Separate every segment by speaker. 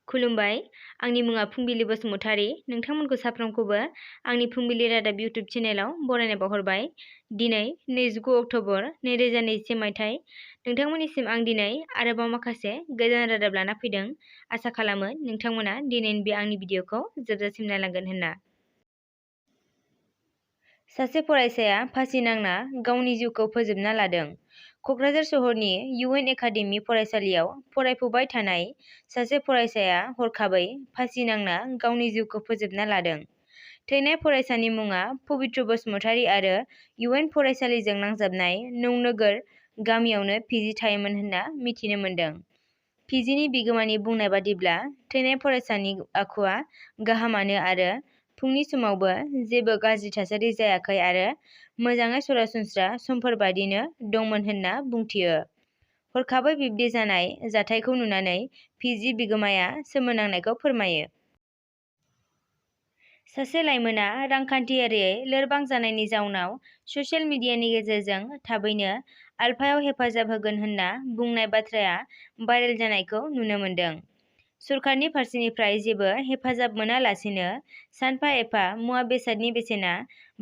Speaker 1: खुलुमबाय, आंनि मुङा फुंबिलि बसुमतारी। नोंथांमोनखौ साफ्रोमखौबो आंनि फुंबिलि रादाब इउटुब चेनेलाव बरायनाय बावहरबाय। दिनै 29 अक्ट'बर 2021 मायथाइ। नोंथांमोननिसिम आं दिनै आरोबाव माखासे गोदान रादाब लाना फैदों। आसा खालामो नोंथांमोना दिनैनि बे आंनि भिडिअखौ जोबजासिम नायलांगोन होनना। सासे फरायसाया फासि नांना गावनि जिउखौ फोजोबना लादों। क'क्राझार सहरनि UN एकाडेमि फरायसालियाव फरायफुबाय थानाय सासे फरायसाया हरखाबै फासि नांना गावनि जिउखौ फोजोबना लादों। थैनाय फरायसानि मुङा पबित्र बसुमतारी आरो UN फरायसालिजों नांजाबनाय नौनोगोर गामियावनो PG थायोमोन होनना मिथिनो मोन्दों। PGनि बिगोमानि बुंनाय बादिब्ला थैनाय फरायसानि आखुआ गाहामानो आरो फुंनि समावबो जेबो गाज्रि थासारि जायाखै आरो मोजाङै सरासनस्रा समफोरबादिनो दंमोन होनना बुंथियो। हरखाबै बिब्दि जानाय जाथायखौ नुनानै PG बिगोमाया सोमोनांनायखौ फोरमायो। सासे लाइमोना रांखान्थियारियै लोरबां जानायनि जाउनाव ससियेल मिडियानि गेजेरजों थाबैनो आलफायाव हेफाजाब होगोन होनना बुंनाय बाथ्राया भाइरेल जानायखौ नुनो मोन्दों। सरकारनि फारसेनिफ्राय जेबो हेफाजाब मोनालासेनो सानफा एफा मुवा बेसादनि बेसेना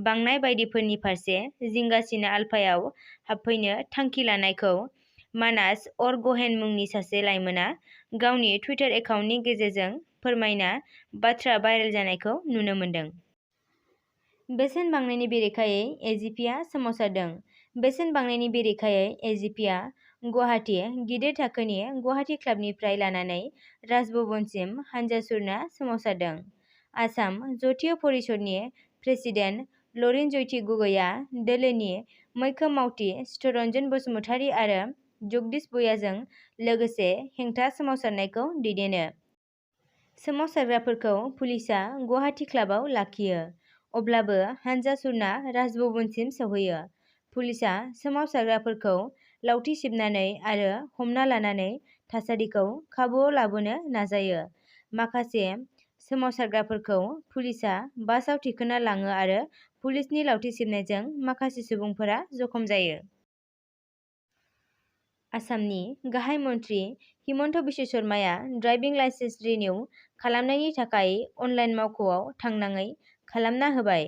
Speaker 1: बांनाय बायदिफोरनि फारसे जिंगासिना आलफायाव हाबफैनो थांखि लानायखौ मानास अरगहेन मुंनि सासे लाइमोना गावनि टुइटार एकाउन्टनि गेजेरजों फोरमायना बाथ्रा भाइरेल जानायखौ नुनो मोन्दों। बेसेन बांनायनि बेरेखायै एजिपिआ सोमावसारदों। बेसेन बांनायनि बेरेखायै एजिपिआ गुवाहाटि गिदिर थाखोनि गुवाहाटि क्लाबनिफ्राय लानानै राजभवनसिम हानजा सुरना सोमावसारदों। आसाम जतीय परिषदनि प्रेसिडेन्ट लरेन जयति गगैआ दोलोनि मैखोम मावथि चित्तरन्जन बसुमतारी आरो जगदीश भुइयाजों लोगोसे हेंथा सोमावसारनायखौ दैदेनो। सोमावसारग्राफोरखौ पुलिसआ गुवाहाटि क्लाबाव लाखियो। अब्लाबो हानजा सुरना राजभवनसिम सौहैयो। पुलिसआ सोमावसारग्राफोरखौ लावथि सिबनानै आरो हमना लानानै थासारिखौ काबुआव लाबोनो नाजायो। माखासे सोमावसारग्राफोरखौ पुलिसआ बासआव थिखोना लाङो आरो पुलिसनि लावथि सिबनायजों माखासे सुबुंफोरा जखम जायो। आसामनि गाहाय मन्थ्रि हिमन्त बिश्व शर्माया ड्राइभिं लाइसेन्स रिनिउ खालामनायनि थाखाय अनलाइन मावख'आव थांनाङै खालामना होबाय।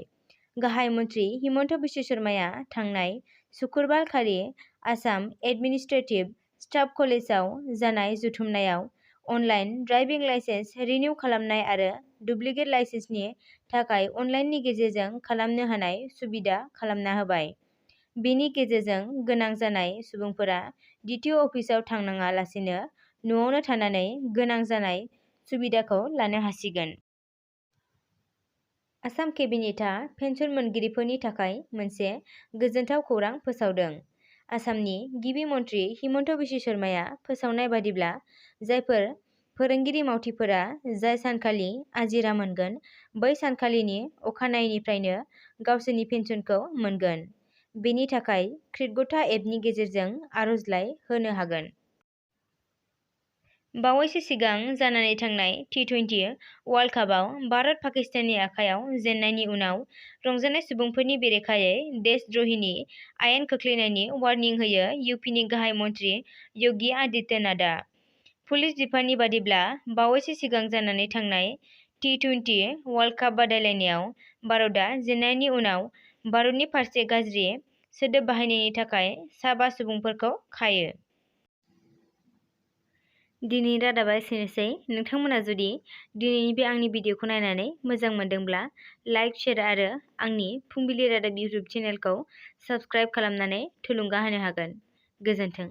Speaker 1: गाहाय मन्थ्रि हिमन्त बिश्व शर्माया थांनाय सुक्रुबारखालि आसाम एडमिनिस्ट्रेटिभ स्टाफ कलेजाव जानाय जथुमनायाव अनलाइन ड्राइभिं लाइसेन्स रिनिउ खालामनाय आरो डुप्लिकेट लाइसेन्सनि थाखाय अनलाइननि गेजेरजों खालामनो हानाय सुबिदा खालामना होबाय। बेनि गेजेरजों गोनां जानाय सुबुंफोरा DTO अफिसाव थांनाङा लासेनो न'आवनो थानानै गोनां जानाय सुबिदाखौ लानो हासिगोन। आसाम केबिनेटआ पेन्सन मोनगिरिफोरनि थाखाय मोनसे गोजोनथाव खौरां फोसावदों। आसामनि गिबि मन्थ्रि हिमन्त बिश्व शर्माया फोसावनाय बादिब्ला जायफोर फोरोंगिरि मावथिफोरा जाय सानखालि आजिरा मोनगोन बै सानखालिनि अखानायैनिफ्रायनो गावसोरनि पेन्सनखौ मोनगोन। बेनि थाखाय कृतज्ञता एपनि गेजेरजों आर'जलाइ होनो हागोन। बावैसो सिगां जानानै थांनाय T20 वर्ल्ड कापआव भारत पाकिस्ताननि आखायाव जेननायनि उनाव रंजानाय सुबुंफोरनि बेरेखायै देशद्रहिनि आयेन खोख्लैनायनि वार्निं होयो UPनि गाहाय मन्थ्रि योगी आदित्यनाथआ। पुलिस बिफाननि बादिब्ला बावैसो सिगां जानानै थांनाय T20 वर्ल्ड काप बादायलायनायाव भारतआ जेननायनि उनाव भारतनि फारसे गाज्रि सोदोब बाहायनायनि थाखाय सा 5 सुबुंफोरखौ खायो। दिनैनि रादाबा एसेनोसै। नोंथांमोना जुदि दिनैनि बे आंनि भिडिअखौ नायनानै मोजां मोनदोंब्ला लाइक, शेयार आरो आंनि फुंबिलि रादाब इउटुब चेनेलखौ साबस्क्राइब खालामनानै थुलुंगा होनो हागोन। गोजोन्थों।